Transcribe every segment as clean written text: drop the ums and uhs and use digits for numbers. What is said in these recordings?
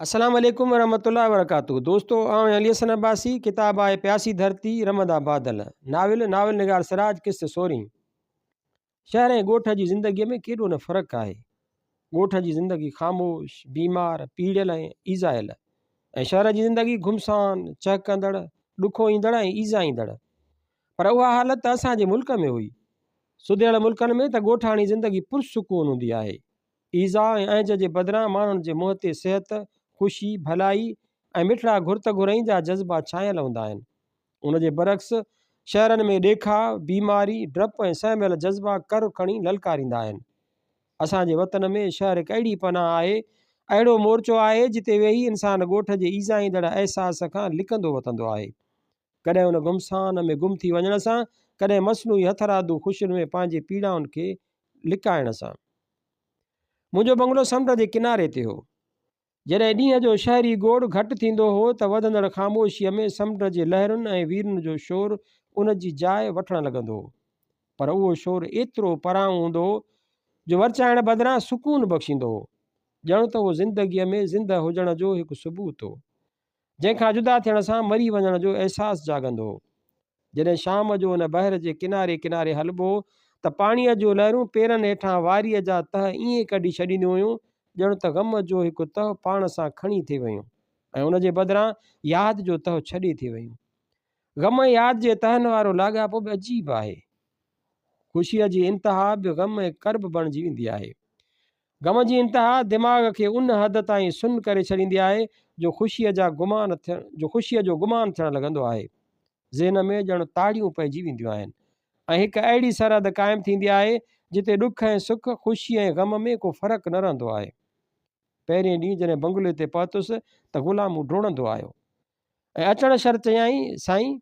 السلام عليڪم ورحمة الله وبرڪاته دوستو آئون آهيان علي حسن عباسي ڪتاب آهي پياسي ڌرتي رمندا بادل ناول ناول نگار سراج قسط سورهين شهر ۽ ڳوٺ جي زندگيء ۾ ڪيڏو نه فرق آهي ڳوٺ جي زندگي خاموش بيمار پيڙيل ۽ ايذايل ۽ شهر جي زندگي گهمسان چهڪندڙ ڏکوئيندڙ ۽ ايذائيندڙ پر اها حالت ته اسان جي ملڪ ۾ هئي سڌريل ملڪن ۾ ته ڳوٺاڻي زندگي پرسڪون هوندي آهي ايذاء ۽ اهنج جي بدران ماڻهن جي منهن تي صحت، خوشي، ڀلائي ۽ مٺڙا گهرت گهرئين جا جذبا ڇانيل هوندا آهن. ان جي برعڪس شهرن ۾ ڏيکاء، بيماري، ڊپ ۽ سهميل جذبا ڪر کڻي للڪاريندا آهن. اسان جي وطن ۾ شهر هڪ اهڙي پناهه آهي، اهڙو مورچو آهي، جتي ويهي انسان ڳوٺ جي ايذائيندڙ احساس کان لڪندو وتندو آهي. ڪڏهن ان گمسان ۾ گم ٿي وڃڻ سان، ڪڏهن مصنوعي هٿرادو خوشين ۾ پنهنجي پيڙائن کي لڪائڻ سان. منهنجو بنگلو سمنڊ جي ڪناري تي هو. جڏهن ڏينهن جو شهري گوڙ گهٽ ٿيندو هو ته وڌندڙ خاموشيء ۾ سمنڊ جي لهرن ۽ ويرن جو شور ان جي جاء وٺڻ لڳندو هو. پر اهو شور ايترو پرانهون هوندو هو جو ورچائڻ بدران سڪون بخشيندو هو. ڄڻ ته اهو زندگيء ۾ زندهه هجڻ جو هڪ ثبوت هو. جنهن کان جدا ٿيڻ سان مري وڃڻ جو احساس جاڳندو هو. جڏهن شام جو ان بحر جي ڪناري ڪناري هلبو هو ته پاڻيء جون لهرون پيرن هيٺان واريء جا تهه ائين ڪڍي ڇڏينديون هيون ڄڻ ته غم جو هڪ تهه پاڻ سان کڻي ٿي ويون ۽ ان جي بدران ياد جو تهه ڇڏي ٿي ويون. غم ۽ ياد جي تهن وارو لاڳاپو به عجيب آهي. خوشيء جي انتها به غم ۽ ڪرب بڻجي ويندي آهي. غم جي انتها دماغ کي ان حد تائين سن ڪري ڇڏيندي آهي جو خوشيء جا گمان ٿيڻ جو خوشيء جو گمان ٿيڻ لڳندو آهي. ذهن ۾ ڄڻ تاڙيون پئجي وينديون آهن ۽ هڪ اهڙي سرحد قائم ٿيندي آهي جتي ڏک ۽ سک، خوشي ۽ غم ۾ ڪو فرق نه رهندو آهي. پهرين ڏينهن جڏهن بنگلي تي پهتس ته غلامون ڊوڙندو آيو ۽ اچڻ شرط چيائين، سائين!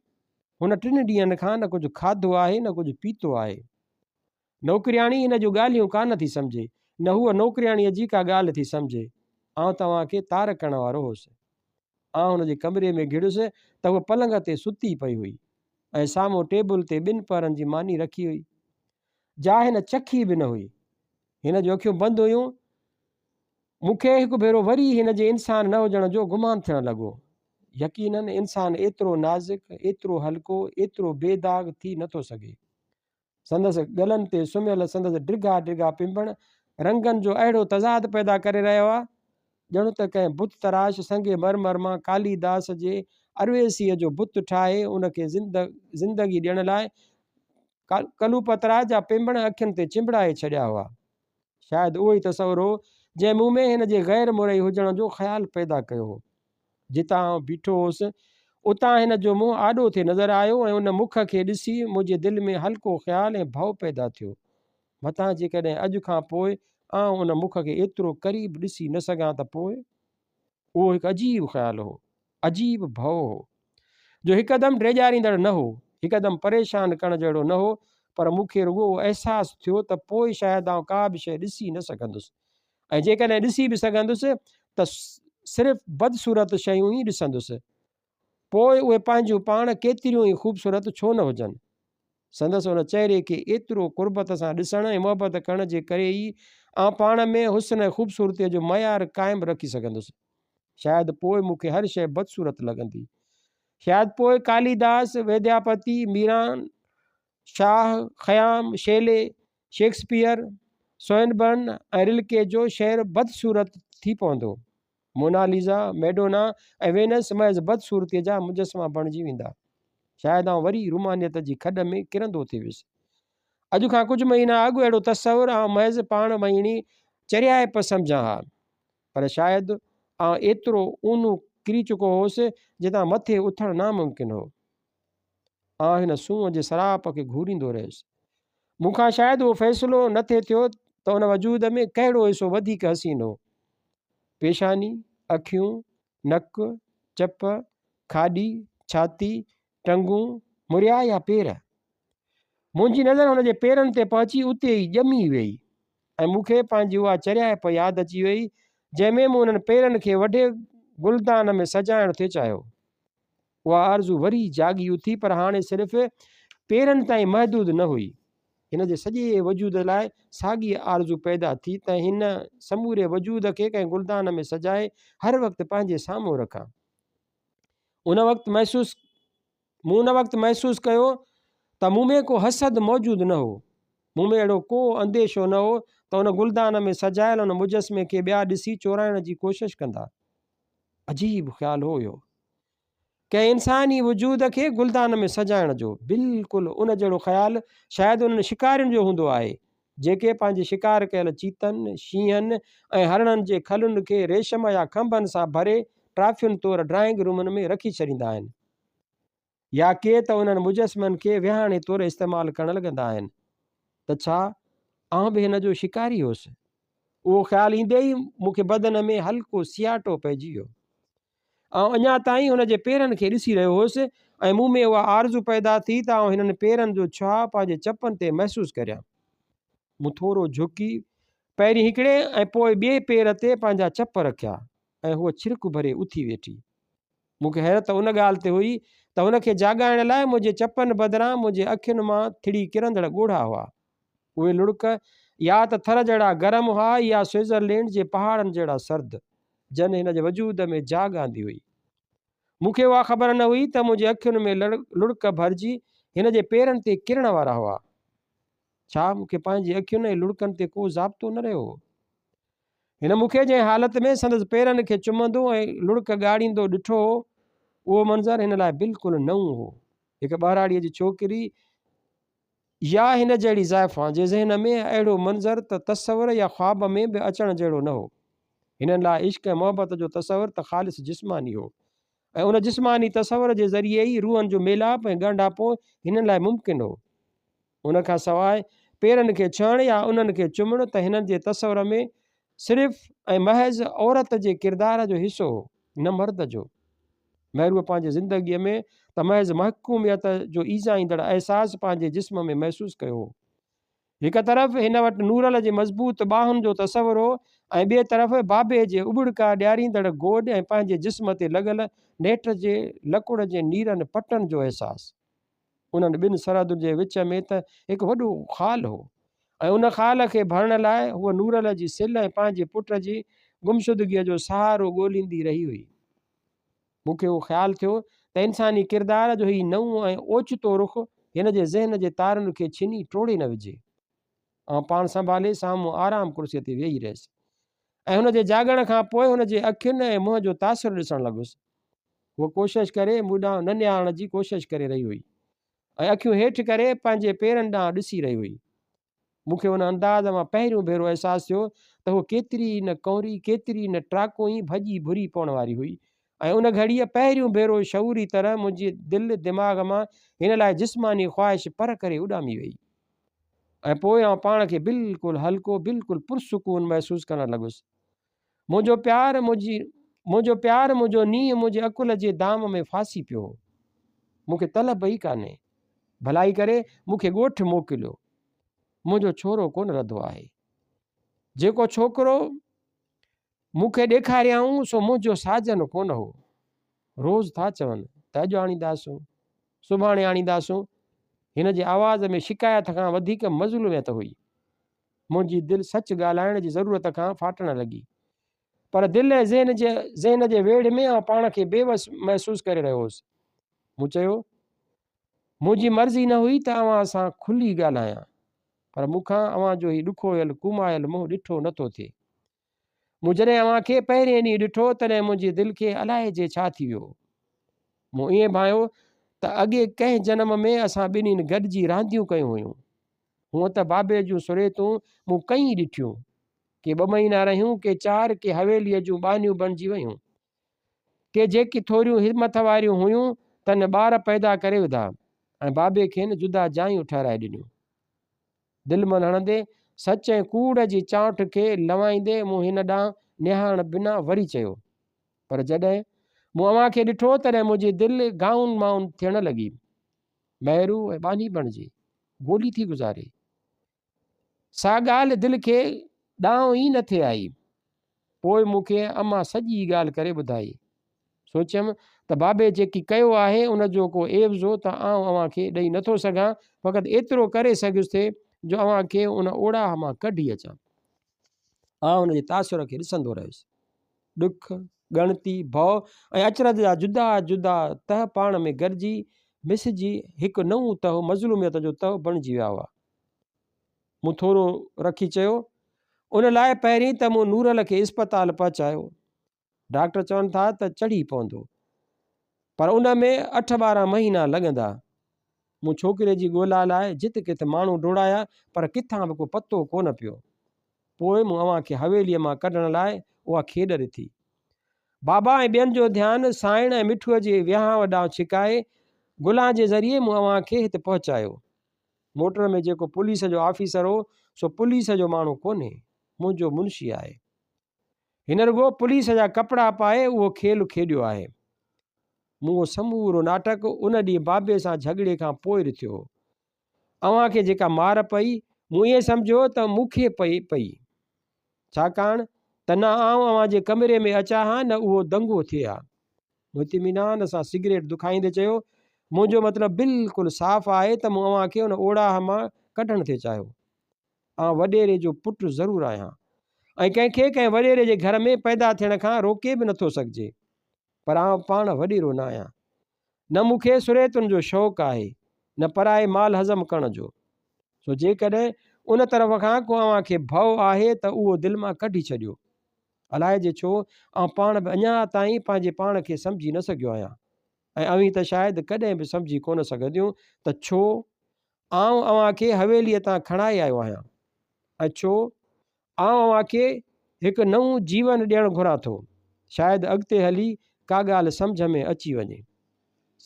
هن ٽن ڏينهن کان نه ڪجهه کاڌو آهي نه ڪجهه پيتو آهي. نوڪرياڻي هن جون ڳالهيون ڪانه ٿي سمجهي، نه هوء نوڪرياڻيء جي ڪا ڳالهه ٿي سمجهي. آئون توهان کي تار ڪرڻ وارو هوس. آئون هن جي ڪمري ۾ گهڙيس ته هوء پلنگ تي ستي پئي هئي ۽ سامهون ٽيبل تي ٻن پهرن جي ماني رکي هئي، جا هن چکي به نه هئي. هن جون اکيون بند هيون. مون کي هڪ ڀيرو وري هن جي انسان نه هجڻ جو گمان ٿيڻ لڳو. يقيناً انسان ايترو نازڪ، ايترو هلڪو، ايترو بي داغ ٿي نه ٿو سگهي. سندس ڳلن تي سمهيل سندس ڊگها ڊگها پنبڻ رنگن جو اهڙو تضاد پيدا ڪري رهيا هئا، ڄڻ ته ڪنهن بت تراش سنگ مرمر مان ڪالي داس جي ارويسيء جو بت ٺاهي ان کي زندگي ڏيڻ لاء قلوپطرا جا پنبڻ اکين تي چنبڙائي ڇڏيا هئا. شايد اهو ئي تصور هو، جنهن مون ۾ هن جي غير مرئي هجڻ جو خيال پيدا ڪيو هو. جتان آئون بيٺو هوس، اتان هن جو منهن آڏو ٿي نظر آيو ۽ ان مک کي ڏسي منهنجي دل ۾ هلڪو خيال ۽ ڀؤ پيدا ٿيو. متان جيڪڏهن اڄ کان پوء آئون ان مک کي ايترو قريب ڏسي نه سگهان ته پوء؟ اهو هڪ عجيب خيال هو، عجيب ڀؤ هو، جو هڪدم ڊيڄاريندڙ نه هو، هڪدم پريشان ڪرڻ جهڙو نه هو، پر مون کي رڳو اهو احساس ٿيو ته پوء شايد آئون ڪا به شيء ڏسي نه سگهندس ۽ جيڪڏهن ڏسي به سگهندس ته صرف بدصورت شيون ئي ڏسندس، پوء اهي پنهنجون پاڻ ڪيتريون ئي خوبصورت ڇو نه هجن. سندس ان چهري کي ايترو قربت سان ڏسڻ ۽ محبت ڪرڻ جي ڪري ئي آئون پاڻ ۾ حسن ۽ خوبصورتيء جو معيار قائم رکي سگهندس. شايد پوء مون کي هر شيء بدصورت لڳندي. شايد پوء ڪاليداس، ويدياپتي، ميران شاهه، خيام، شيلي، شيڪسپيئر، سوئنبرن ۽ رلڪي جو شعر بدصورت ٿي پوندو. موناليزا، ميڊونا ۽ وينس محض بدصورتيء جا مجسما بڻجي ويندا. شايد آئون وري رومانيت جي کڏ ۾ ڪرندو ٿي ويس. اڄ کان ڪجهه مهينا اڳ اهڙو تصور آئون محض پاڻ وهيڻي چريائپ سمجهان ها. پر شايد آئون ايترو اونهو ڪري چڪو هوس، جتان مٿي اٿڻ ناممڪن هو. آئون هن سونهن جي سراپ کي گهوريندو رهيس. مون کان شايد اهو فيصلو نه ٿي ٿيو ته ان وجود ۾ ڪهڙو حصو وڌيڪ حسين هو. پيشاني، اکيون، نڪ، چپ، کاڏي، ڇاتي، ٽنگون، مريا يا پير؟ منهنجي نظر هن جي پيرن تي پهچي اتي ئي ڄمي ويئي ۽ مون کي پنهنجي اها چريائپ ياد اچي ويئي، جنهن ۾ مون انهن پيرن کي وڍي گلدان ۾ سجائڻ ٿي چاهيو. اها آرزو وري جاڳي اٿي پر هاڻي صرف پيرن تائين محدود نه هئي. هن جي سڄي وجود لاء ساڳي آرزو پيدا ٿي ته هن سموري وجود کي ڪنهن گلدان ۾ سجائي هر وقت پنهنجي سامهون رکان. ان وقت محسوس مون ان وقت محسوس ڪيو ته مون ۾ ڪو حسد موجود نه هو. مون ۾ اهڙو ڪو انديشو نه هو ته ان گلدان ۾ سجايل ان مجسمي کي ٻيا ڏسي چورائڻ جي ڪوشش ڪندا. عجيب خيال هو اهو. ڪنهن انساني وجود کي گلدان ۾ سجائڻ جو بلڪل ان جهڙو خيال شايد انهن شڪارين جو هوندو آهي، جيڪي پنهنجي شڪار ڪيل چيتن، شينهن ۽ هرڻن جي کلن کي ريشم يا کنڀن سان ڀري ٽرافين طور ڊرائنگ رومن ۾ رکي ڇڏيندا آهن. يا ڪي ته انهن مجسمن کي ويهاڻي طور استعمال ڪرڻ لڳندا آهن. ته ڇا آئون به هن جو شڪاري هوس؟ اهو خيال ايندي ئي مون کي بدن ۾ هلڪو سياٽو پئجي ويو. آئون اڃا تائين هن جي پيرن کي ڏسي رهيو هوس ۽ مون ۾ اها آرزو پيدا ٿي ته آئون هنن پيرن جو ڇهاء پنهنجي چپن تي محسوس ڪريان. مون ٿورو جهڪي پهرين هڪڙي ۽ پوء ٻئي پير تي پنهنجا چپ رکيا ۽ هوء ڇرڪ ڀري اٿي ويٺي. مون کي حيرت ان ڳالهه تي هئي ته هن کي جاڳائڻ لاء منهنجي چپن بدران منهنجي اکين مان ٿڙي ڪرندڙ ڳوڙها هئا. اهي لڙڪ يا ته ٿر جهڙا گرم هئا يا سوئٽزرلينڊ جي پهاڙن جهڙا سرد، جن هن جي وجود ۾ جاڳ آندي هئي. مون کي اها خبر نه هئي ته منهنجي اکين ۾ لڙڪ ڀرجي هن جي پيرن تي ڪرڻ وارا هئا. ڇا مون کي پنهنجي اکين ۽ لڙڪن تي ڪو ضابطو نه رهيو هو؟ هن مون کي جنهن حالت ۾ سندس پيرن کي چمندو ۽ لڙڪ ڳاڙيندو ڏٺو هو، اهو منظر هن لاء بلڪل نئون هو. هڪ ٻهراڙيء جي ڇوڪري يا هن جهڙي زائفان جي ذهن ۾ اهڙو منظر ته تصور يا خواب ۾ به اچڻ جهڙو نه هو. هنن لاء عشق ۽ محبت جو تصور ته خالص جسماني هو ۽ ان جسماني تصور جي ذريعي ئي روحن جو ميلاپ ۽ ڳانڍاپو هنن لاء ممڪن هو. ان کان سواء پيرن کي ڇهڻ يا انهن کي چمڻ ته هنن جي تصور ۾ صرف ۽ محض عورت جي ڪردار جو حصو هو، نه مرد جو. مهروء پنهنجي زندگيء ۾ ته محض محڪوميت جو ايذائيندڙ احساس پنهنجي جسم ۾ محسوس ڪيو هو. هڪ طرف هن وٽ نورل جي مضبوط ٻانهن جو تصور هو ۽ ٻئي طرف بابي جي اٻڙڪا ڏياريندڙ گوڏ ۽ پنهنجي جسم تي لڳل نيٽ جي لڪڙ جي نيرن پٽن جو احساس. انهن ٻن سرحدن جي وچ ۾ ته هڪ وڏو خال هو ۽ ان خال کي ڀرڻ لاء هوء نورل جي سل ۽ پنهنجي پٽ جي گمشدگيء جو سهارو ڳوليندي رهي هئي. مون کي اهو خيال ٿيو ته انساني ڪردار جو هي نئون ۽ اوچتو رخ هن جي ذهن جي تارن کي ڇني ٽوڙي نه وجهي. آئون پاڻ سنڀالي سامهون آرام ڪرسيء تي ويهي رهيس ۽ هن جي جاڳڻ کان پوء هن جي اکين ۽ منهن جو تاثر ڏسڻ لڳس. هوء ڪوشش ڪري مون ڏانهن نه نهارڻ جي ڪوشش ڪري رهي هئي ۽ اکيون هيٺ ڪري پنهنجي پيرن ڏانهن ڏسي رهي هئي. مون کي ان انداز مان پهريون ڀيرو احساس ٿيو ته هوء ڪيتري نه ڪنوري، ڪيتري نه ٽراڪوئين ڀڄي ڀري پوڻ واري هئي ۽ ان گهڙيء پهريون ڀيرو شعوري طرح منهنجي دل دماغ مان هن لاء جسماني خواهش پر ڪري اڏامي ويئي ۽ پوء آئون پاڻ کي بلڪل هلڪو، بلڪل پرسڪون محسوس ڪرڻ لڳس. منهنجو پيار منهنجي منهنجو پيار منهنجو نينهن منهنجي عقل جي دام ۾ ڦاسي پيو هو. مون کي طلب ئي ڪانهي. ڀلائي ڪري مون کي ڳوٺ موڪليو. منهنجو ڇورو ڪونه رڌو آهي. جيڪو ڇوڪرو مون کي ڏيکاريائون سو منهنجو ساجن ڪونه هو. روز ٿا چون ته اڄ آڻينداسون، سڀاڻي آڻينداسون. هن جي آواز ۾ شڪايت کان وڌيڪ مظلوميت هئي. منهنجي دل سچ ڳالهائڻ جي ضرورت کان ڦاٽڻ لڳي. پر دل ۽ ذهن جي ذهن جي ويڙهه ۾ آئون پاڻ کي بي وس محسوس ڪري رهيو هوس. مون چيو، منهنجي مرضي نه هئي ته اوهان سان کلي ڳالهايان، پر مون کان اوهان جو هي ڏکويل ڪومايل منهن ڏٺو نه ٿو ٿئي. مون جڏهن اوهان کي پهرئين ڏينهن ڏٺو، تڏهن منهنجي دل کي الائجي ڇا ٿي ويو. مون ائين ڀانيو ته اڳي ڪنهن جنم ۾ اسان ٻنهين گڏجي رانديون ڪيون هيون. هونء ته بابي جون سريتون مون ڪئين ڏٺيون. ڪي ٻه مهينا رهيون، ڪي چار، ڪي حويليء جون ٻانهيون بڻجي ويون. ڪي جيڪي ٿوريون همٿ واريون هيون، تن ٻار پيدا ڪري وڌا ۽ بابي کين جدا جايون ٺهرائي ڏنيون. دل من هڻندي، سچ ۽ ڪوڙ جي چانئٺ کي لنوائيندي مون هن ڏانهن نهارڻ بنا وري چيو، پر جڏهن مون اوهان کي ڏٺو، تڏهن منهنجي دل گائون مائون ٿيڻ لڳي. مهرو ۽ ٻانهي بڻجي، گولي ٿي گذاري. سا ڳالهه دل کي ڏانء ئي نه ٿي آئي. پوء مون کي امان سڄي ڳالهه ڪري ٻڌائي. سوچيم ته بابي جيڪي ڪيو آهي ان جو ڪو عيوضو ته آئون اوهان کي ڏئي نٿو سگهان، فقط ايترو ڪري سگهيس ٿي جو اوهان کي ان اوڙاهه مان ڪڍي اچان. آئون هن جي تاثر کي ڏسندو رهيس. ڏک، ڳڻتي، ڀؤ ۽ اچرج جا جدا جدا تهه پاڻ ۾ گڏجي، مسجي هڪ نئون تهه مظلوميت جو تهه بڻجي ويا هئا. مون ٿورو رکي چيو، ان لاء پهرين ته مون نورل کي اسپتال پهچايو. ڊاڪٽر چون ٿا ته چڙهي پوندو، پر ان ۾ اٺ 12 مهينا لڳندا. مون ڇوڪري جي ڳولا لاء جت ڪٿ ماڻهو ڊوڙايا، پر ڪٿان به ڪو پتو ڪونه پيو. پوء مون اوهان کي حويليء مان ڪڍڻ لاء اها کيڏ رٿي. بابا ۽ ٻين جو ڌيان سانئڻ ۽ مٺوء جي وهانء ڏانهن ڇڪائي، گلان جي ذريعي مون اوهان کي هت پهچايو. موٽر ۾ جيڪو پوليس جو آفيسر هو، سو پوليس جو ماڻهو ڪونهي، منهنجو منشي آهي. هن رڳو پوليس جا ڪپڙا پائي اهو کيل کيڏيو آهي. مون اهو سمورو ناٽڪ ان ڏينهن بابي سان جهڳڙي کان پوء رٿيو هو. اوهان کي جيڪا مار پئي، مون ائين سمجهيو ته مون کي پئي پئي. ڇاڪاڻ ته نه آئون اوهان جي ڪمري ۾ اچان ها نه اهو دنگو ٿئي ها. مون اطمينان سان سگريٽ دکائيندي چيو، منهنجو مطلب بلڪل صاف آهي ته مون اوهان کي ان اوڙاهه مان ڪڍڻ ٿي چاهيو. آئون وڏيري جو پٽ ضرور آهيان ۽ ڪنهن کي ڪنهن وڏيري جي گهر ۾ پيدا ٿيڻ کان روڪي به نٿو سگهجي پر آئون پاڻ وڏيرو نه آهيان. نه مون کي سريتن جو شوق آهي نه پرائي مال هضم ڪرڻ جو. سو جيڪڏهن ان طرف کان ڪو اوهان کي ڀؤ آهي ته اهو دل مان ڪڍي ڇڏيو. الائجي ڇو آئون پاڻ به اڃا تائين پنهنجي پاڻ کي سمجهي نه سگهيو آهيان ۽ اوهين ته شايد ڪڏهن به سمجهي ڪونه سگهنديون ته ڇو آئون اوهان کي حويليء تان کڻائي آيو آهيان ۽ ڇو آئون اوهان کي هڪ نئون جيون ڏيڻ گهران ٿو. شايد اڳتي هلي ڪا ڳالهه سمجهه ۾ اچي وڃي.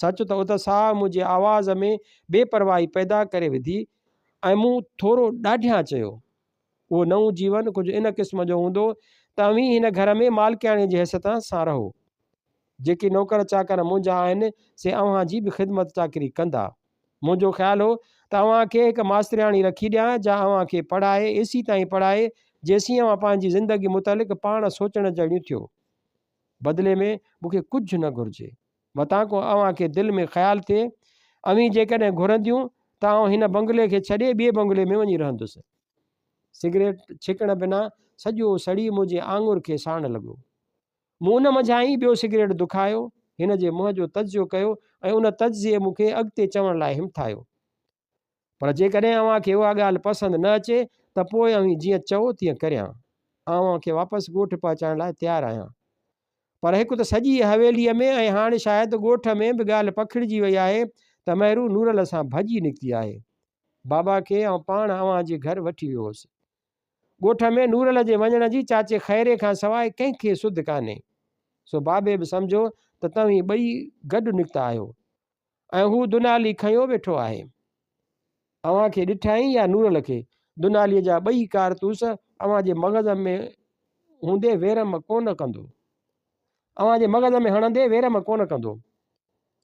سچ ته اتساهه منهنجي آواز ۾ بي پرواهي پيدا ڪري وڌي ۽ مون ٿورو ڏاڍيان چيو. اهو نئون جيون ڪجهه ان قسم جو هوندو ته اوهين هن گهر ۾ مالڪياڻيء جي حيثيت سان رهو. جيڪي نوڪر چاڪر منهنجا آهن، سي اوهان جي به خدمت چاڪري ڪندا. منهنجو خيال هو ته اوهان کي هڪ ماسترياڻي رکي ڏيان، جا اوهان کي پڙهائي، ايسيتائين پڙهائي، جيسين اوهان پنهنجي زندگي متعلق پاڻ سوچڻ جهڙيون ٿيو. بدلي ۾ مون کي ڪجهه نه گهرجي. متان ڪو اوهان کي دل ۾ خيال ٿئي. اوهين جيڪڏهن گهرنديون ته آئون هن بنگلي کي ڇڏي ٻئي بنگلي ۾ وڃي رهندس. سگريٽ ڇڪڻ بنا سڄو سڙي منهنجي آڱر کي ساڙڻ لڳو. مون ان منجهان ئي ٻيو سگريٽ دکايو، هن جي منهن جو تجزيو ڪيو ۽ ان تجزيي مون کي اڳتي چوڻ لاء همٿايو. پر جيڪڏهن اوهان کي اها ڳالهه پسند نه اچي ته پوء اوهين جيئن چئو تيئن ڪريان. آئون اوهان کي واپس ڳوٺ پهچائڻ لاء تيار آهيان. پر هڪ ته سڄيء حويليء ۾ ۽ هاڻ شايد ڳوٺ ۾ به ڳالهه پکڙجي وئي آهي ته مهرو نورل سان ڀڄي نڪتي آهي. بابا کي آئون پاڻ اوهان جي گهر وٺي ويو هوس. ڳوٺ ۾ نورل جي وڃڻ جي چاچي خيري کان سواء ڪنهن کي سڌ ڪانهي. سو بابي به سمجهيو ته توهين ٻئي گڏ نڪتا آهيو ۽ هو دنالي کنيو ويٺو آهي. اوهان کي ڏٺائين يا نورل کي؟ دناليء جا ٻئي ڪارتوس اوهان جي مغز ۾ هوندي ويرم ڪونه ڪندو. اوهان جي مغز ۾ هڻندي ويرم ڪونه ڪندو.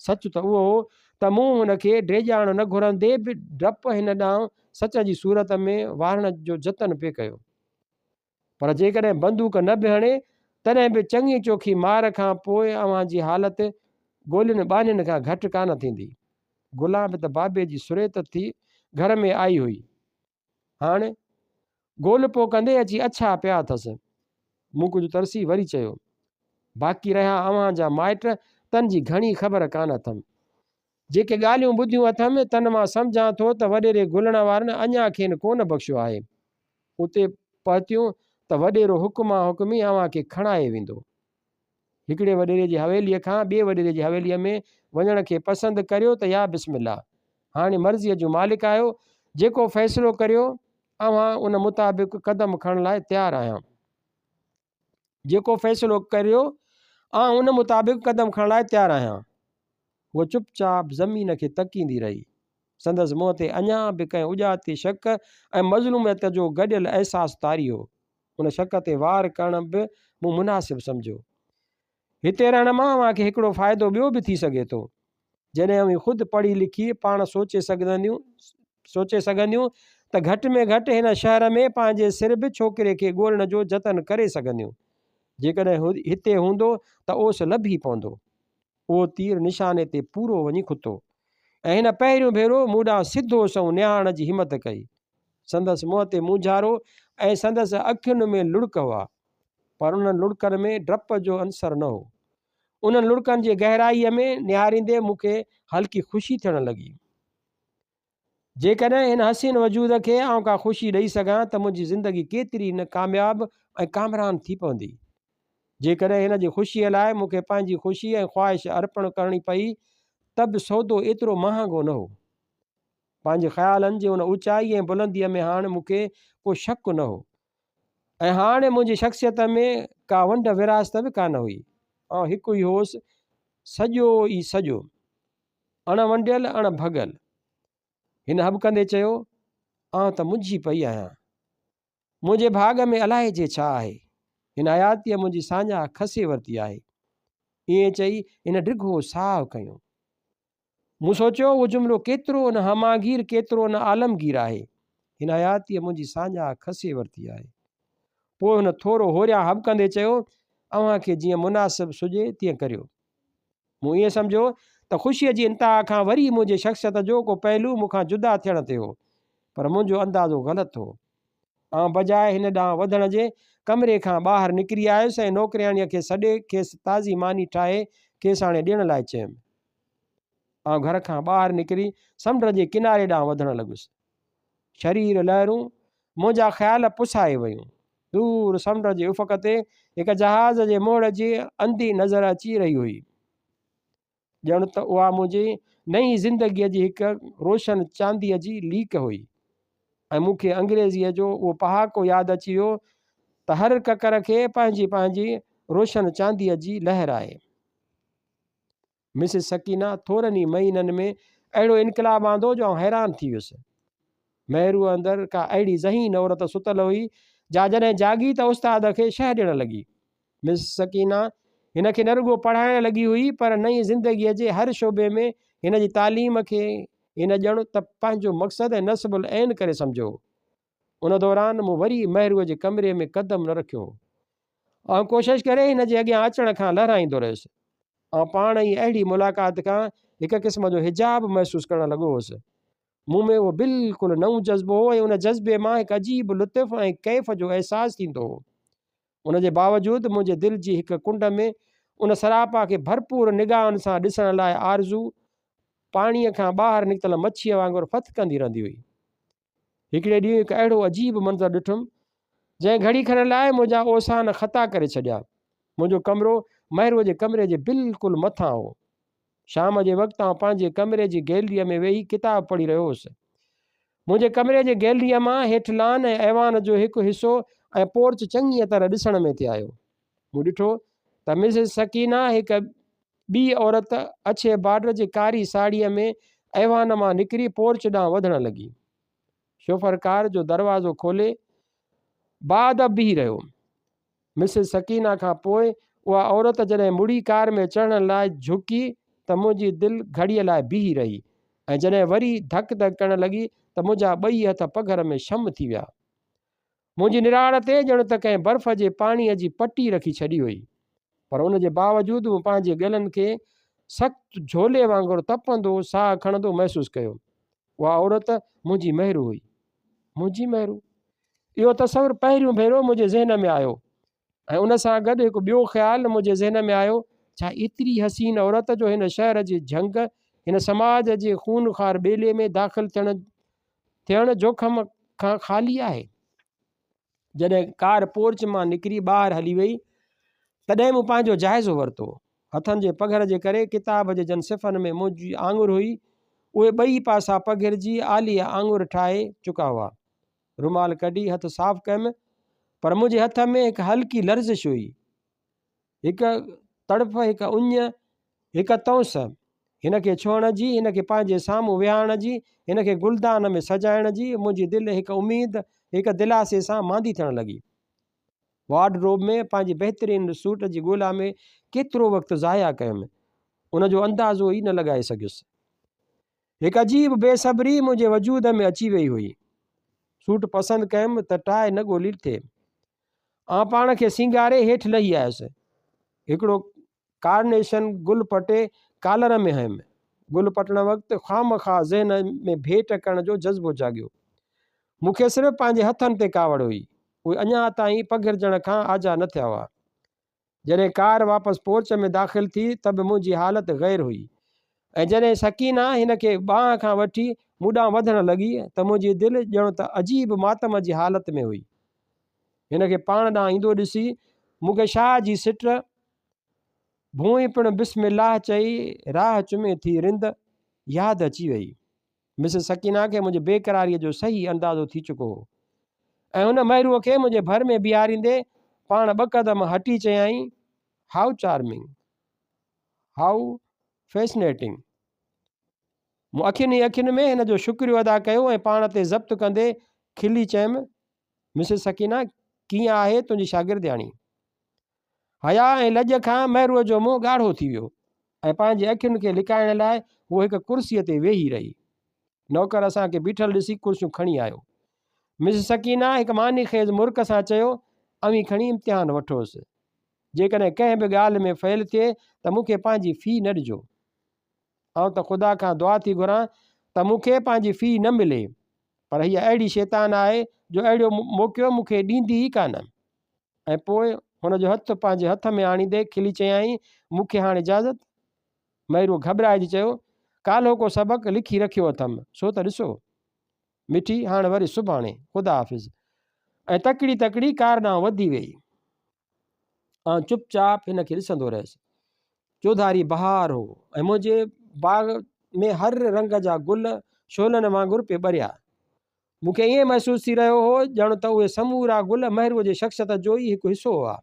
سچ ته اهو هو ته مون هن کي ڊيڄارڻ نه گهرندي به ڊپ هن ڏانهن سچ جي صورت ۾ وارڻ جو جتن پئي ڪيو. پر جيڪڏهن بندوق نه به هڻي تڏهن به چڱي چوکي مار کان پوء اوهان جي حالت گولين ٻانهين کان گهٽ ڪانه ٿيندي. گلان به ته بابي جي سريت ٿي گهر ۾ آئي هئي. هاڻ گول پو ڪندي اچي اڇا پيا اٿس. مون ڪجهه ترسي وري چيو، باقي رهيا اوهان جا مائٽ، تن جي گهڻي خبر ڪانه اٿم. جيڪي ڳالهيون ٻڌيون اٿم، تن مان سمجهان ٿو ته وڏيري گلڻ وارن اڃا کين ڪونه بخشيو آهي. اتي پهتيون ته وڏيرو حڪمان حڪمي اوهان کي کڻائي ويندو. هڪڙي وڏيري جي حويليء کان ٻئي وڏيري جي حويليء ۾ وڃڻ کي پسند ڪريو ته يا بسم الله. هاڻي مرضيء جون مالڪ آهيو، جيڪو فيصلو ڪريو، اوهان ان مطابق قدم کڻڻ لاء تيار آهيان. جيڪو فيصلو ڪريو، آئون ان مطابق قدم کڻڻ لاء تيار آهيان. هوء چپ چاپ زمين کي تڪيندي رهي. سندس منهن تي اڃا به ڪنهن اڄاتي شڪ ۽ مظلوميت جو گڏيل احساس طاري هو. ان شڪ تي وار ڪرڻ به مون مناسب سمجهيو. هتي رهڻ مان اوهان کي هڪڙو فائدو ٻيو به ٿي سگهي ٿو. جڏهن اوهين خود پڙهي لکي پاڻ سوچي سگهنديون سوچي سگهنديون ته گهٽ ۾ گهٽ هن شهر ۾ پنهنجي سر به ڇوڪري کي ڳولڻ جو جتن ڪري سگهنديون. جيڪڏهن هتي هوندو ته اوس لڀي پوندو. اهو تير نشاني تي پورو وڃي کتو ۽ هن پهريون ڀيرو مون ڏانهن سڌو سنئون نهارڻ جي همت ڪئي. سندس منهن تي مونجهارو ۽ سندس اکين ۾ لڙڪ هئا، پر انهن لڙڪن ۾ ڊپ جو عنصر نه هو. انهن لڙڪن جي گهرائيء ۾ نهاريندي مون کي هلڪي خوشي ٿيڻ لڳي. جيڪڏهن هن حسين وجود کي آئون ڪا خوشي ڏئي سگهان ته منهنجي زندگي ڪيتري نه ڪامياب ۽ ڪامران ٿي پوندي. جيڪڏهن هن جي خوشيء لاء مون کي پنهنجي خوشي ۽ خواهش ارپڻ ڪرڻي پئي ته به سودو ايترو مهانگو نه هو. پنهنجي خيالن جي ان اوچائي ۽ بلنديء ۾ هاڻ مون کي ڪو شڪ نه هو ۽ هاڻ منهنجي شخصيت ۾ ڪا ونڊ ورهاست به ڪانه هئي. آئون هڪ ئي هوس، سڄو ئي سڄو، اڻ ونڊيل، اڻ ڀڳل. هن هٻڪندي چيو، آئون ته منجهي پئي آهيان. منهنجي ڀاڳ ۾ الائجي ڇا آهي. هن حياتيء منهنجي ساڃاهه کسي ورتي آهي. ائين چئي هن ڊگهو ساهه کنيو. مون سوچيو اهو جملو ڪيترو نه همانگير ڪيترو نه عالمگير آهي. هن حياتيء منهنجي ساڃاهه کسي ورتي آهي. پوء هن ٿورو هوريان هٻڪندي چيو، اوهان کي جيئن مناسب سجهي تيئن ڪريو. مون ائين سمجهيو ته خوشيء جي انتها کان وري منهنجي شخصيت جو ڪو پهلو مون کان جدا ٿيڻ تي هو، پر منهنجو اندازو غلط هو. آئون بجاء هن ڏانهن وڌڻ جي، ڪمري کان ٻاهر نڪري آيس ۽ نوڪرياڻيء کي سڏي کيس تازي ماني ٺاهي کيس آڻي ڏيڻ لاء چيم. آئون گهر کان ٻاهر نڪري سمنڊ جي ڪناري ڏانهن وڌڻ لڳس. شرير لهرون منهنجا خيال پسائي ويون. دور سمنڊ جي افق تي هڪ جهاز جي مهڙ جي انڌي نظر اچي رهي هئي. ڄڻ ته اها منهنجي نئين زندگيء جي هڪ روشن چانديء جي ليڪ هئي ۽ مون کي انگريزيء جو اهو پهاڪو ياد اچي ويو ته هر ڪڪر کي پنهنجي پنهنجي روشن چانديء جي لهر آهي. مسز سڪينه ٿورن ئي مهينن ۾ اهڙو انقلاب آندو جو آئون حيران ٿي ويس. مهروء اندر ڪا اهڙي ذهين عورت ستل هئي جا جڏهن جاڳي ته استاد کي شهه ڏيڻ لڳي. مسز سڪينه هن کي نه رڳو پڙهائڻ لڳي هئي پر نئين زندگيء جي هر شعبي ۾ هن جي تعليم کي هن ڄڻ ته پنهنجو مقصد ۽ نصب العين ڪري سمجهيو هو. ان دوران مون وري مهروء جي ڪمري ۾ قدم نه رکيو هو. آئون ڪوشش ڪري هن جي اڳيان اچڻ کان لهرائيندو رهيس. آئون پاڻ ئي اهڙي ملاقات کان هڪ قسم جو حجاب محسوس ڪرڻ لڳو هوس. مون ۾ اهو بلڪل نئون جذبو هو ۽ ان جذبي مان هڪ عجيب لطف ۽ ڪيف جو احساس ٿيندو هو. ان جي باوجود منهنجي دل جي هڪ ڪنڊ ۾ ان سراپا کي ڀرپور نگاهن سان ڏسڻ لاء آرزو پاڻيء کان ٻاهر نڪتل مڇيء وانگر ڦٿڪندي رهندي هئي. هڪڙي ڏينهن هڪ اهڙو عجيب منظر ڏٺم، جنهن گهڙي کن لاء منهنجا اوسان خطا ڪري ڇڏيا. منهنجو ڪمرو مهروء جي ڪمري جي بلڪل مٿان هو. شام جي وقت آئون پنهنجي ڪمري جي گئلريء ۾ ويهي ڪتاب پڙهي رهيو هوس. منهنجي ڪمري جي گئلريء مان هيٺ لان ۽ ايوان جو هڪ حصو ۽ پورچ چڱيء طرح ڏسڻ ۾ ٿي آيو. مون ڏٺو ته مسز سڪينه هڪ ٻي عورت اڇي بارڊر جي ڪاري ساڙهيء ۾ ايوان مان نڪري پورچ ڏانهن وڌڻ لڳي. شوفر ڪار جو دروازو کولي باادب بيهي رهيو. مسز سڪينه کان پوء اها عورت جڏهن مڙي ڪار ۾ چڙهڻ لاء جهڪي ته منهنجي دل گهڙيء لاء بيهي رهي ۽ جڏهن وري ڌڪ ڌڪ ڪرڻ لڳي ته منهنجا ٻئي هٿ پگهر ۾ شم ٿي ويا. منهنجي نراڙ تي ڄڻ ته ڪنهن برف جي پاڻيء جي پٽي رکي ڇڏي هئي، پر ان جي باوجود مون پنهنجي ڳلن کي سخت جهولي وانگر تپندو، ساهه کڻندو محسوس ڪيو. اها عورت منهنجي مهرو هئي. منهنجي مهرو؟ اهو تصور پهريون ڀيرو منهنجي ذهن ۾ آيو ۽ ان سان گڏ هڪ ٻيو خيال منهنجي ذهن ۾ آيو، ڇا ايتري حسين عورت جو هن شهر جي جهنگ، هن سماج جي خونخوار ٻيلي ۾ داخل ٿيڻ ٿيڻ جوکم کان خالي آهي. جڏهن ڪار پورچ مان نڪري ٻاهر هلي وئي، تڏهن مون پنهنجو جائزو ورتو. هٿن جي پگهر جي ڪري ڪتاب جي جن صفحن ۾ منهنجي آڱر هئي، اهي ٻئي پاسا پگهرجي آليء آڱر ٺاهي چڪا هئا. رومال ڪڍي هٿ صاف ڪيم، پر منهنجي هٿ ۾ هڪ هلڪي لرزش هئي. هڪ تڙپ، هڪ اڃ، هڪ تونس. هن کي ڇهڻ جي، هن کي پنهنجي سامهون ويهارڻ جي، هن کي گلدان ۾ سجائڻ جي منهنجي دل هڪ اميد، هڪ دلاسي سان ماندي ٿيڻ لڳي. وارڊ روب ۾ پنهنجي بهترين سوٽ جي ڳولا ۾ ڪيترو وقت ضايع ڪيم، ان جو اندازو ئي نه لڳائي سگهيس. هڪ عجيب بي صبري منهنجي وجود ۾ اچي وئي هئي. سوٽ پسند ڪيم ته ٽاء نه ڳولي ٿئي. آئون پاڻ کي سينگاري هيٺ لهي آيس. هڪڙو ڪارنيشن گل پٽي ڪالر ۾ هنيم. گل پٽڻ وقت خوامخواه ذهن ۾ ڀيٽ ڪرڻ جو جذبو جاڳيو. مون کي صرف پنهنجي هٿن تي ڪاوڙ هئي. اهي اڃا تائين پگهرجڻ کان آجا نه ٿيا هئا. جڏهن ڪار واپس پورچ ۾ داخل ٿي ته به منهنجي حالت غير هئي ۽ جڏهن سڪينه هن کي ٻانهن کان وٺي مون ڏانهن وڌڻ لڳي ته منهنجي دل ڄڻ ته عجيب ماتم جي حالت ۾ هئي. هن کي پاڻ ڏانهن ايندو ڏسي مون کي شاهه جي سٽ ڀونء پڻ بسم الله چئي راهه چمي ٿي رند ياد اچي وئي. مسز سڪينه کي منهنجي بيقراريء جو صحيح اندازو ٿي چڪو هو ۽ هن مهروء کي منهنجي ڀر ۾ بيهاريندي پاڻ ٻه قدم هٽي چيائين، هائو چارمنگ! How fascinating! مون اکين ئي اکين ۾ هن جو شڪريو ادا ڪيو ۽ پاڻ تي ضبط ڪندي کلي چيم، مسز سڪينه ڪيئن آهي تنهنجي شاگردياڻي؟ حياء ۽ لڄ کان مهروء جو منهن ڳاڙهو ٿي ويو ۽ پنهنجي اکين کي لڪائڻ لاء هوء هڪ ڪرسيء تي ويهي رهي. نوڪر اسان کي بيٺل ڏسي ڪرسيون کڻي آيو. مس سڪينه هڪ معني خيز مرڪ سان چيو، اوهين کڻي امتحان وٺوس. جيڪڏهن ڪنهن به ڳالهه ۾ فيل ٿئي ته مون کي پنهنجي في نه ڏجو. آئون ته خدا کان دعا ٿي گهران ته مون کي پنهنجي في نه ملي، پر هيء اهڙي شيطان آهي جو اهڙو موقعو مون کي ڏيندي ئي ڪانه. ۽ پوء هن جو هٿ پنهنجي هٿ ۾ آڻيندي کلي چيائين، مون کي هاڻ اجازت؟ مهروء گهٻرائجي چيو، ڪالهوڪو سبق لکي رکيو اٿم، سو ته ڏسو. مٺي، هاڻ وري سڀاڻي، خدا حافظ. ۽ تڪڙي تڪڙي ڪار ڏانهن وڌي ويئي. آئون چپ چاپ هن کي ڏسندو رهيس. چوڌاري بهار هو ۽ منهنجي باغ ۾ هر رنگ جا گل شعلن وانگر پئي ٻريا. مون کي ائين محسوس ٿي رهيو هو ڄڻ ته اهي سمورا گل مهروء جي شخصيت جو ئي هڪ حصو هئا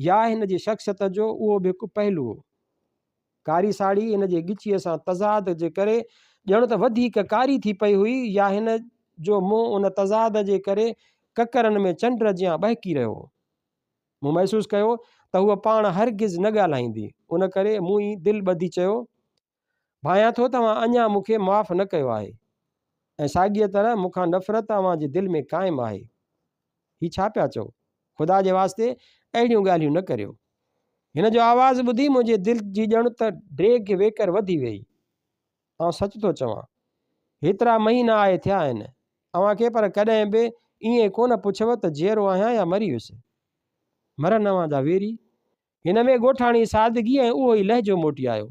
يا هن جي شخصيت جو اهو به هڪ پهلو هو. ڪاري ساڙهي هن جي ڳچيء سان تضاد جي ڪري ڄڻ ته وڌيڪ ڪاري ٿي پئي هئي يا هن جو منهن ان تضاد جي ڪري ڪڪرن ۾ چنڊ جيان ٻهڪي رهيو هو. مون محسوس ڪيو ته هوء پاڻ هرگز نه ڳالهائيندي، ان ڪري مون ئي دل ٻڌي چيو، ڀانيان ٿو ته اوهان اڃا مون کي معاف نه ڪيو آهي ۽ ساڳيء طرح مون کان نفرت اوهان جي دل ۾ قائم آهي. هي ڇا پيا چئو؟ خدا جي واسطي اهڙيون ڳالهيون نه ڪريو. هن جو آواز ٻڌي منهنجي دل جي ڄڻ ته ڊيگهه ويڪر وڌي ويئي. آئون سچ ٿو چوان. هيترا مهينا آء ٿيا آهن اوهان کي پر ڪڏهن به ائين ڪونه پڇيو ته جيئرو آهيان يا مري ويس. مرن اوهان جا ويري. هن ۾ ڳوٺاڻي سادگي ۽ اهو ئي لهجو موٽي آيو.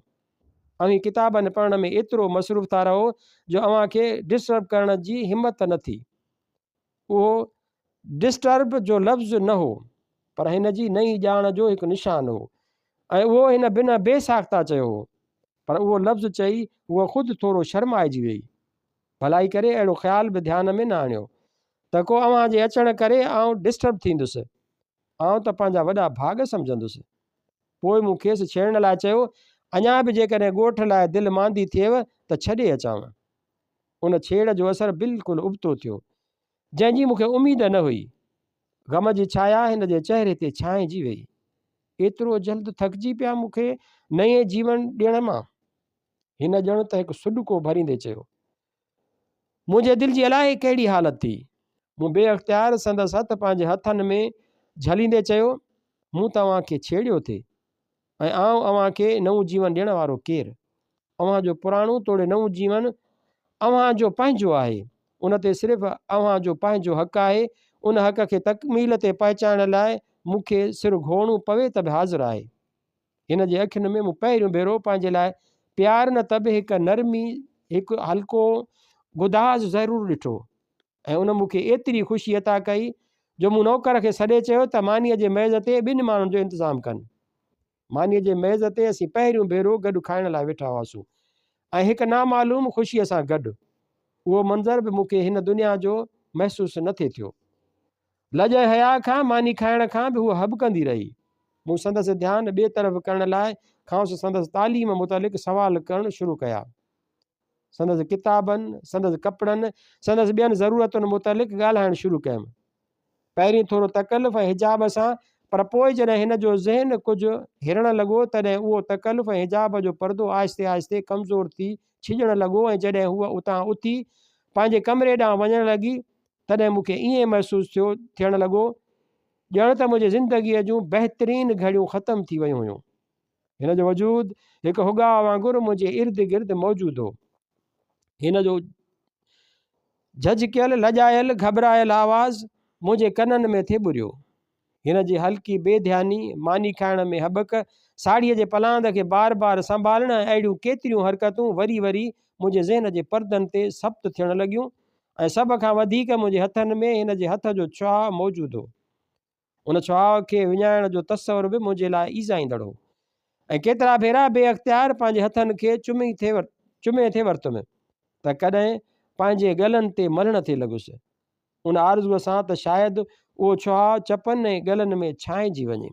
اوهين ڪتابن پڙهڻ ۾ ايترو مصروف ٿا رهو جو اوهان کي ڊسٽرب ڪرڻ جي همت نه ٿي. اهو ڊسٽرب جو لفظ نه هو پر هن جي نئين ڄاڻ جو هڪ نشان هو ۽ اهو هن بنهه بي ساخته چيو هو. پر اهو لفظ چئي هوء خود ٿورو شرمائجي ويئي. ڀلائي ڪري اهڙو خيال به ڌيان ۾ نه آڻيو ته ڪو اوهان جي اچڻ ڪري آئون ڊسٽرب ٿيندس. آئون ته پنهنجا وڏا ڀاڳ سمجهندس. پوء مون کيس ڇيڙڻ لاء چيو، اڃا به جيڪڏهن ڳوٺ لاء دل ماندي ٿئيو ته ڇڏي اچانء. ان ڇيڙ جو اثر بلڪل ابتو ٿيو، جنهن جي مون کي اميد نه هئي. غم جي ڇايا هن جي چهري تي ڇانئجي ويئي. ايترو جلد ٿڪجي پيا مون کي نئين جيون ڏيڻ مان؟ هن ڄڻ ته هڪ سڏڪو ڀريندي چيو. منهنجي دل جي الائي ڪهڙي حالت ٿي. مون بي اختيار سندس هٿ پنهنجي هٿن ۾ جهليندي چيو، مون ته اوهان کي ڇيڙيو ٿي ۽ آئون اوهان کي نئون جيون ڏيڻ وارو ڪير؟ اوهان جو پراڻو توڙي نئون جيون اوهان جو پنهنجو آهي، ان تي صرف اوهان جو پنهنجو حق آهي، ان حق کي تڪميل تي پهچائڻ لاء مون کي سر گهوڙڻو پوي ته به حاضر آهي. هن جي اکين ۾ مون پهريون ڀيرو پنهنجي لاء پيار نه ته به هڪ نرمي، هڪ هلڪو گداز ضرور ڏٺو ۽ ان مون کي ايتري خوشي عطا ڪئي جو مون نوڪر کي سڏي چيو ته مانيء جي ميز تي ٻن ماڻهن جو انتظام ڪن. مانيء جي ميز تي اسين پهريون ڀيرو گڏ کائڻ لاء ويٺا هئاسون ۽ هڪ نامعلوم خوشيء سان گڏ. اهو منظر به مون کي هن دنيا جو محسوس نه ٿي ٿيو. لڄ ۽ حياء کان ماني کائڻ کان به هوء هٻڪندي رهي. مون سندس ڌيان ٻئي طرف ڪرڻ لاء کانئس سندس تعليم متعلق سوال ڪرڻ شروع ڪيا. سندس ڪتابن، سندس ڪپڙن، سندس ٻين ضرورتن متعلق ڳالهائڻ شروع ڪيم. پهرين ٿورو تڪلف ۽ حجاب سان، پر پوء جڏهن هن جو ذهن ڪجهه هرڻ لڳو، تڏهن اهو تڪلف ۽ حجاب جو پردو آهستي آهستي ڪمزور ٿي ڇڄڻ لڳو ۽ جڏهن هوء اتان اٿي پنهنجي ڪمري ڏانهن وڃڻ لڳي تڏهن مون کي ائين محسوس ٿيو ٿيڻ لڳو ڄڻ ته منهنجي زندگيء جون بهترين گهڙيون ختم ٿي ويون هيون. هن جو وجود هڪ هڳاء وانگر منهنجي ارد گرد موجود هو. هن جو جهجهڪيل، لڄايل، گهٻرايل آواز منهنجي ڪنن ۾ ٿي ٻريو. هن جي هلڪي بي ڌياني، ماني کائڻ ۾ هٻڪ، ساڙهيء جي پلاند کي بار بار سنڀالڻ ۽ اهڙيون ڪيتريون حرڪتون وري وري منهنجي ذهن جي پردن تي ثبت ٿيڻ لڳيون ۽ سڀ کان وڌيڪ منهنجي هٿن ۾ هن جي هٿ جو ڇهاء موجود هو. ان ڇهاء کي وڃائڻ جو تصور به منهنجي لاء ايذائيندڙ هو ۽ ڪيترا ڀيرا بي اختيار پنهنجي هٿن کي چمي ٿي چمي ٿي ورتم ته ڪڏهن پنهنجي ڳلن تي ملڻ ٿي لڳس ان آرزوء سان ته شايد اهو ڇهاء چپن ۽ ڳلن ۾ ڇانئجي وڃي.